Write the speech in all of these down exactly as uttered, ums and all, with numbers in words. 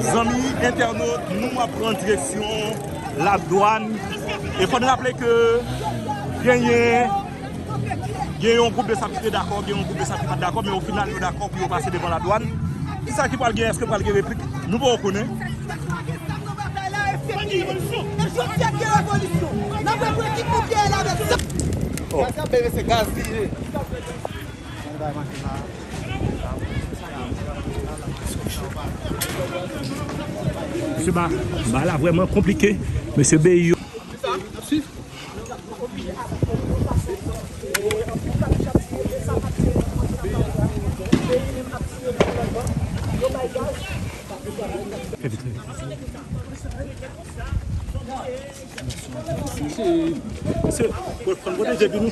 Zanmi entènot, nou ap pran direksyon ladwàn. E fò n raple ke genyen, gen yon gwoup BSAP ki te dakò, gen yon gwoup BSAP ki pa t dakò, men o final yo dakò pou yo pase devan ladwàn. Kisa ki pral gen, èske pral gen replik? Nou poko konnen. E jodi a gen revolisyon. N ap wè pou ekip pompe a la avèk zam. Oh. Gaz la, bebe, se gaz li ye. Mesye, ba, ba la vrèman konplike. Mesye, beyi yo. Fè vit, fè vit. Mesye, mesye, fò n pwoteje vi nou.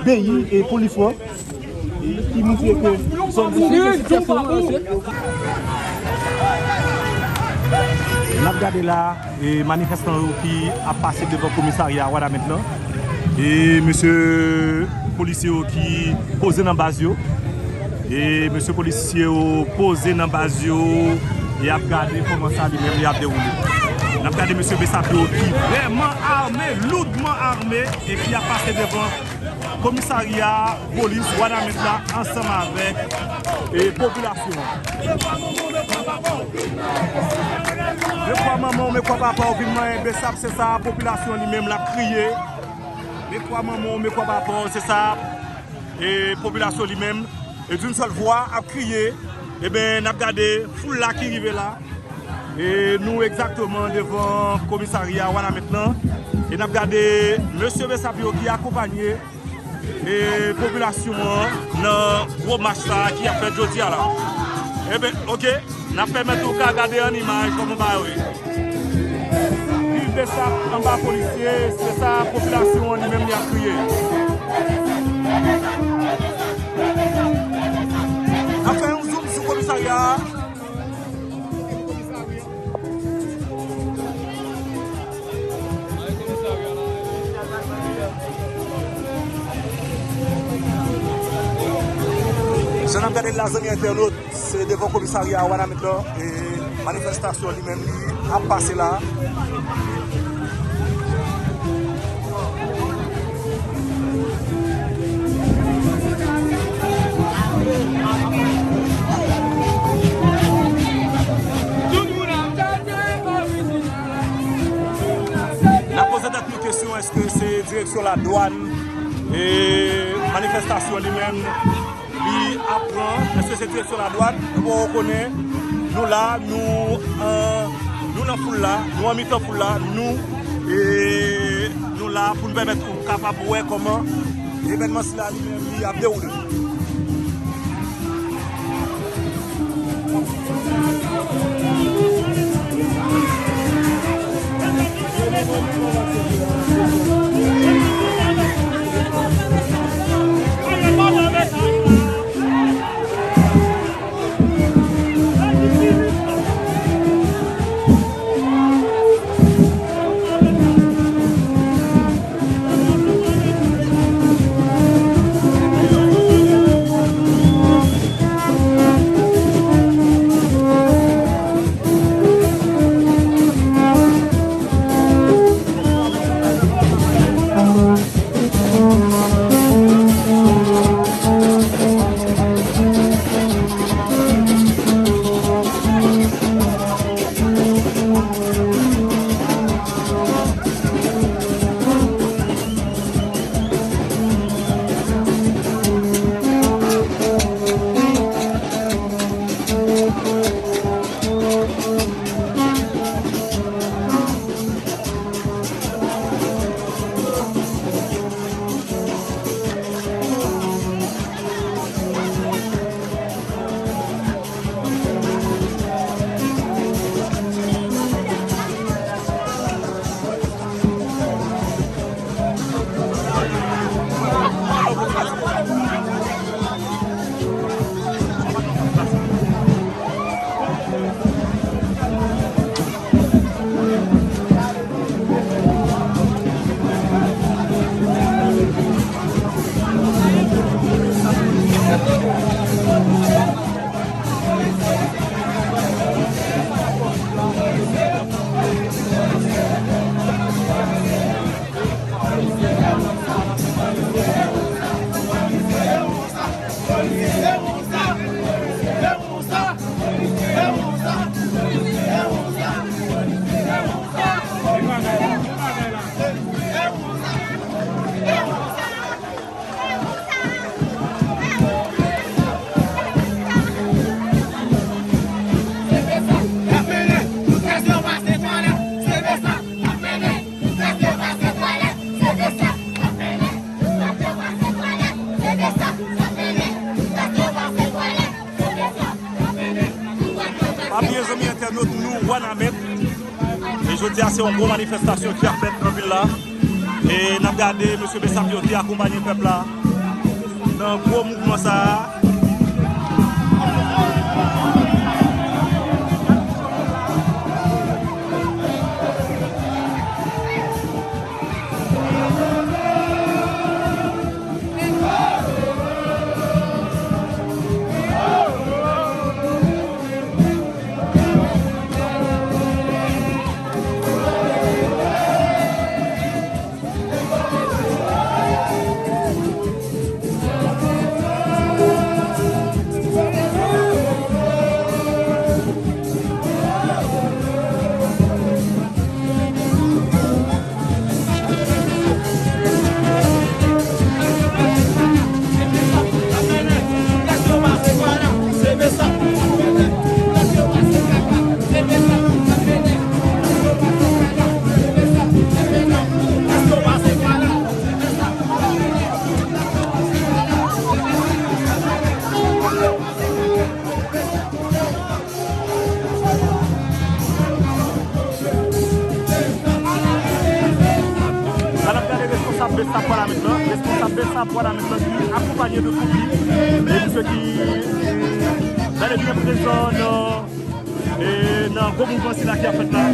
Beyi e polis yo ki montre ke zòn. N ap gade la, e manifestan yo ki ap pase devan komisarya Wanament lan. E mesye polisye yo ki poze nan baz yo. E mesye polisye yo poze nan baz yo, y ap gade kòman sa li menm li ap dewoule. N ap gade mesye BSAP yo ki vrèman ame, loudman ame, e ki ap pase devan komisarya polis Wanament la ansanm avèk, e, popilasyon an. Men kwa manman w, men kwa papa w, vin manyen BSAP, se sa popilasyon li menm l ap kriye. Men kwa manman w, men kwa papa w, se sa, e, popilasyon li menm, e, d'une seule voix, ap kriye. Eben, n ap gade foul la ki rive la. E nou egzakteman devan komisarya Wanament lan. E n ap gade mesye BSAP yo ki akonpanye, e, popilasyon an nan gwo mach sa a ki ap fèt jodi a la. Eben, oke. N ap pèmèt ou ka gade an imaj kòman bagay yo ye. Viv BSAP anba polisye, se sa popilasyon an li menm li ap kriye. N ap fè yon zoom sou komisarya a. Jan n ap gade l la, zanmi entènot, se devan komisarya Wanament lan, e manifestasyon li menm li ap pase la. N ap poze tèt nou kesyon, èske se direksyon ladwàn, e, manifestasyon li menm li ap pran? Èske se direksyon ladwàn? Nou poko konnen. Nou la, nou, e, nou nan foul la, nou an mitan foul la, nou, e, nou la pou n pèmèt ou kapab wè kòman evènman sila li menm li ap dewoule. Zanmi entènot nou, Wanament. E jodi a, se yon gwo manifestasyon ki ap fèt nan vil la. E n ap gade mesye Bessap yo ki akonpanye pèp la nan gwo mouvman sa a. La n ap gade responsab Bessap Wanament lan, responsab Bessap Wanament lan ki akonpanye de twoup li. E misye ki bèl e byen prezan nan, e nan gwo mouvman sila ki ap fèt la.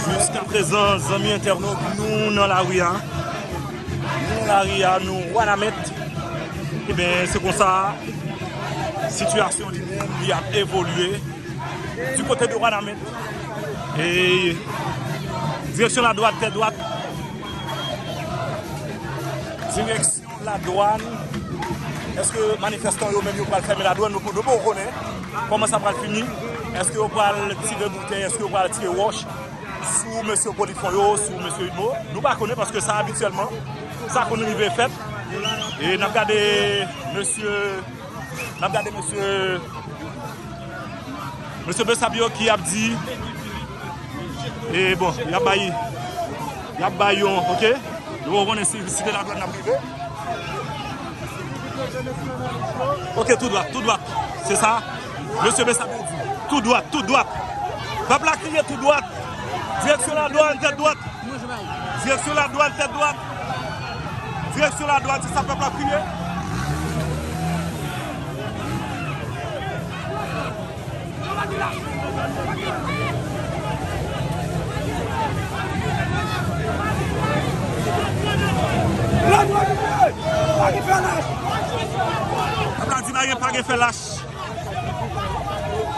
Jiskaprezan, zanmi entènot, nou nan lari a. Nou nan lari a, nou Wanament. Ebyen, se konsa sitiyasyon li menm li ap evolye di kote de Wanament. E direksyon ladwàn, tèt dwat. Direksyon ladwàn. Èske manifestan yo menm yo pral fèmen ladwàn? Nou, nou poko konnen kòman sa pral fini. Èske yo pral tire boutèy? Èske yo pral tire wòch sou mesye Polifon yo, sou mesye Udmo? Nou pa konnen paske sa abityèlman, sa konn rive fèt. E n ap gade mesye, n ap gade mesye, mesye Besap yo ki ap di, e bon, y ap bay, y ap bay yon, oke? Nou poko konnen si, si se ladwàn n ap rive. Oke, tou dwat, tou dwat. Se sa. Mesye Besap yo di. Tou dwat, tou dwat. Pèp la kriye tou dwat. Direksyon ladwàn, tèt dwat. Direksyon ladwàn, tèt dwat. Direksyon ladwàn, se sa pèp la kriye. Pèp la di pa gen, pa gen fè lach.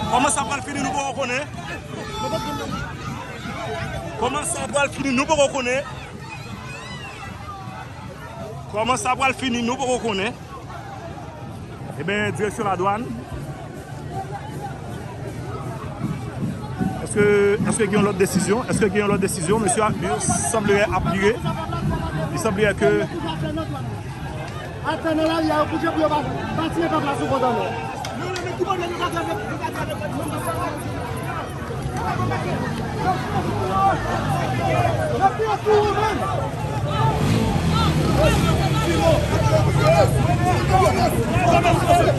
Kòman sa pral fini, nou poko konnen. Kòman sa pral fini, nou poko konnen. Kòman sa pral fini, nou poko konnen. Ebyen, direksyon ladwàn. Èske, èske gen yon lòt desizyon? Èske gen yon lòt desizyon? Mesye a, li sanble ap vire. Li sanble ke Atè nan lari a, yo koute pou yo pa, pa tiye pèp la sou kontan non.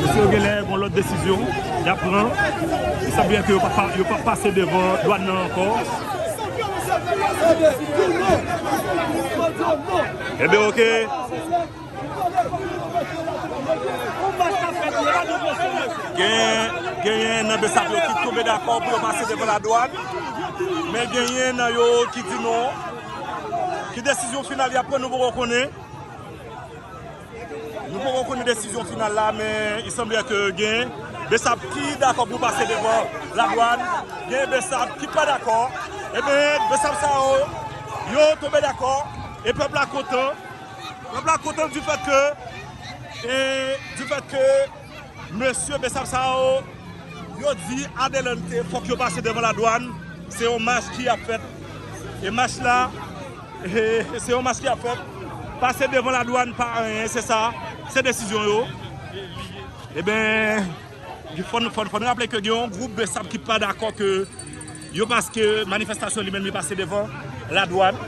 Mesye yo genlè gon lòt desizyon y ap pran. Li sanble ke yo p ap, yo p ap pase devan dwàn nan ankò. Ebyen, oke. Gen, genyen nan Besap yo ki tonbe dakò pou yo pase devan ladwàn. Men genyen nan yo ki di non. Ki desizyon final y ap pran, nou poko konnen. Nou poko konnen desizyon final la, men il semblerait que gen Besap ki dakò pou pase devan ladwàn. Gen Besap ki pa dakò. Ebyen, Besap sa yo, yo tonbe dakò. E pèp la kontan. Pèp la kontan du fait que, e, du fait que mesye Besap sa yo, yo di adelante, fòk yo pase devan ladwàn. Se yon mach ki ap fèt. E mach la, e, se yon mach ki ap fèt. Pase devan ladwàn pa anyen, se sa, se desizyon yo. Ebyen, fò n, fò n, fò n raple ke gen yon gwoup Besap ki pa dakò ke yo, paske manifestasyon li menm li pase devan ladwàn.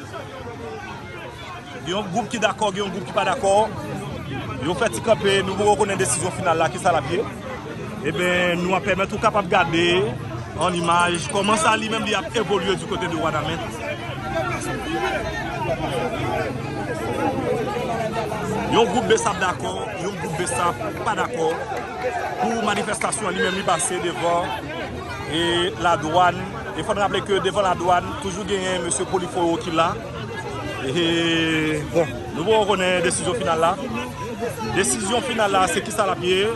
Gen yon gwoup ki dakò, gen yon gwoup ki pa dakò. Yo fè ti kanpe, nou poko konnen desizyon final la, kisa l ap ye. Ebyen, nou ap pèmèt ou kapab gade an imaj kòman sa li menm li ap evolye du côté de Wanament. Yon gwoup Besap dakò, yon gwoup Besap pa dakò pou manifestasyon li menm li pase devan e ladwàn. E fò n raple ke devan ladwàn, toujou genyen mesye Poliforo ki la. E, bon, nou poko konnen desizyon final la. Desizyon final la, se kisa l ap ye.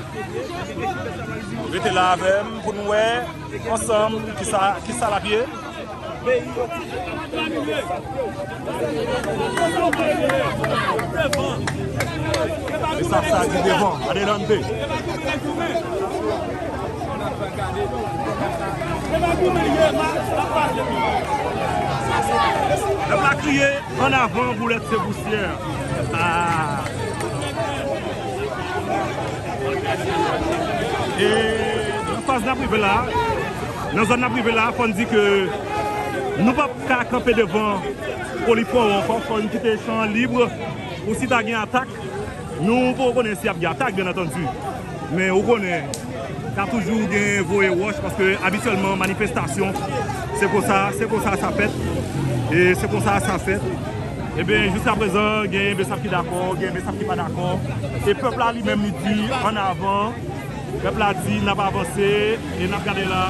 Rete la avè m pou nou wè ansanm kisa, kisa l ap ye. Mesye sa di devan, adelante. Pèp la kriye, ann avan, boulèt se pousyè. Ah. E nan faz n ap rive la, nan zòn n ap rive la, fò n di ke nou p ap ka kanpe devan Poliforo ankò, fò n kite chan an lib pou si ta gen atak, nou poko konnen si ap gen atak, byen antandi. Men ou konnen, ka toujou gen voye wòch, paske abityèlman manifestasyon, se konsa, se konsa sa fèt. E se konsa sa fèt. Ebyen, jiska prezan, gen Besap ki dakò, gen Besap ki pa dakò. E pèp la li menm li di, ann avan. Pèp la di, n ap avanse, e n ap gade la,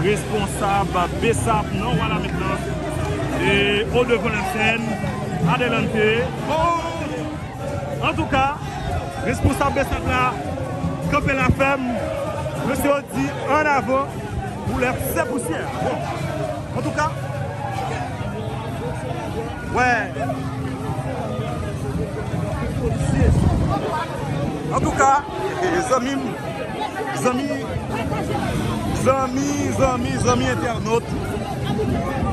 responsab Besap nan Wanament lan. E au devant la scène, adelante. Antouka, Responsab Besap la kanpe la fèm. Mesye yo di an avan pou lè se pousyè. Bon, antouka, wè. Antouka, zanmi m, zanmi, zanmi, zanmi, zanmi entènot.